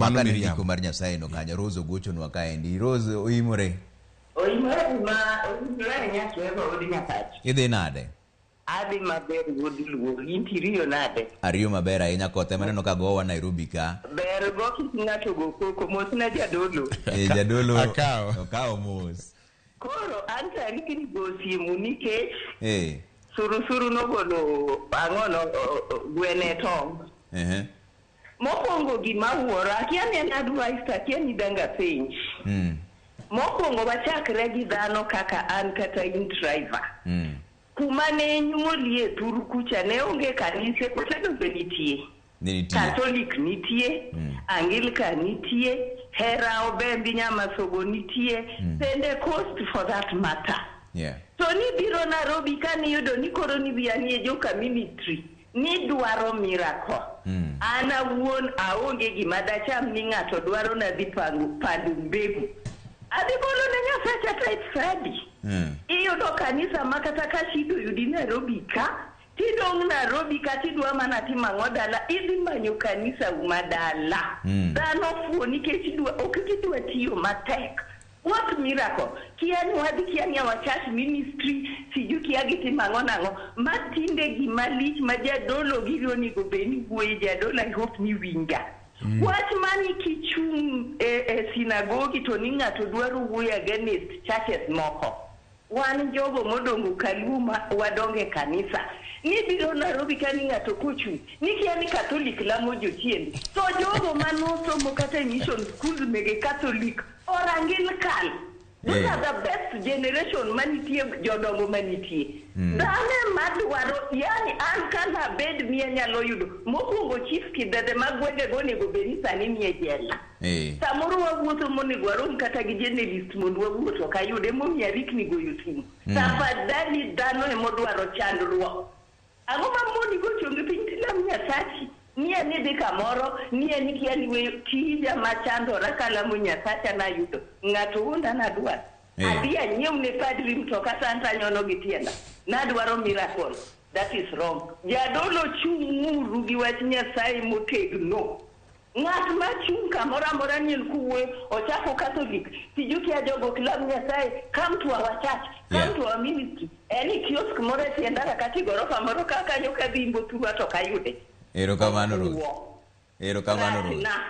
Mano Maka ne miriambo. ndiko mar Nyasaye no kanyo. Rose ogochonwa kaendi. Rose oimore. Oimore ma oimore ahinya Trevor wuod Nyakach. Idhi nade? Adhi maber wuod Luo, in nade? Ariyo maber ahinya koth ema neno ka gowa Nairobi ka. Ber go kik ng'ato go koko, mosna jadolo. Eh, jadolo Akawo. okawo mos. Koro an to arikni go simu nikech surusuru nogolo ang'ono gwene tong'. Mokwongo gima wuoro, akia ni en advice to akia ni dang' apenj. Mokwongo wachakre gi dhano kaka an kata in driver. Kuma ne nyuolie thuru kucha ne onge kanise koso donge nitie? Ne nitie. Catholic nitie, Anglican nitie, Hera Obembi Nyamasogo nitie, Pentecost for that matter. To nibiro Nairobi ka niyudo ni koro nidhi anie joka ministry, nidwaro miracle. An awuon aonge gima dacham ni ng'ato dwaro nadhi pango pando mbegu. Adhi golo ne Nyasacha tithes adi? Iyudo kanisa ma kata ka shida oyudi Nairobi ka, tidong' Nairobi ka tidwa mana timo ang'o dala, idhi manyo kanisa u ma dala. Dhano fuo nikech dwa, ok gidwa tiyo matek. What miracle? Kia ni wadhi kia ni our church ministry, sijui kia gitimo ang'o nang'o. Ma tinde gima lich ma jadolo giri onego bed ni wuoye jadolo I hope ni winja. Wach mani kichung' e sinagogi to ni ng'ato dwaro wuoyo against churches moko. Wan jogo modongo kaluo ma wadongo e kanisa. Nibiro Nairobi ka ni ng'ato kochung', ni kia ni Catholic lamo jochiende. To jogo manosomo kata e mission schools mege Catholic or Anglican. Those are the best generation manitie jodongo manitie. Dhano madwaro, yani an kana bed ni anyalo yudo. Mokwongo chief kidede mag gwengego onego bed ni sani nie jela. Samoro wawuotho monego warom kata gi journalist mondo wawuoth ok ayude emomiyo arikni goyo simu. Tafadhali dhano emodwaro chandruok. Ang'o ma moni go chongi piny tilam Nyasachi? Nie ni dhi kamoro, nie ni kia ni weyo tija machandora kalamo Nyasacha nayudo. Ng'ato wuonda nadwar. Adhi anyiew ne padri mtoka santa nyono gi tienda. Nadwaro miracle. That is wrong. Jadolo chung'uru gi wach Nyasaye motegno. Ng'at ma chung' kamoro amora ni en kuwuoyo, ochako Catholic, sijui kia jogo ok lam Nyasaye, come to our church, come to our ministry. En e kiosk moro e tie ndara kata e gorofa moro ka kanyo kadhi imbo thurwa to ok ayude. Erokamano Rose. Ofuwo. Erokamano Rose. Rachna.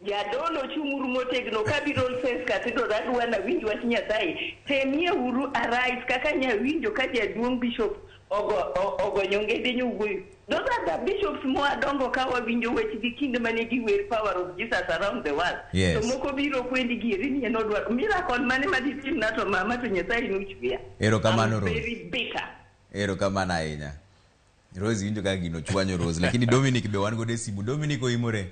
Jadolo chung'uru motegno kabiro All Saints Cathedral adwa nawinj wach Nyasaye. Temie uru arise kaka nyawinjo ka jaduong' bishop ogonyo ngede nyowuoyo. Those are the bishops mwadongo ka wawinjo wechgi kinde mane giwer power of Jesus around the world. To moko biro kwendi gieri ni en odwaro miracle mane madhi timna to mama to Nyasaye nochweya. Erokamano I'm Rose. very bitter. Erokamano ahinya. Rose winjo kaka gino chwanyo Rose, lakini Dominic be wan godo e simu. Dominic oimore.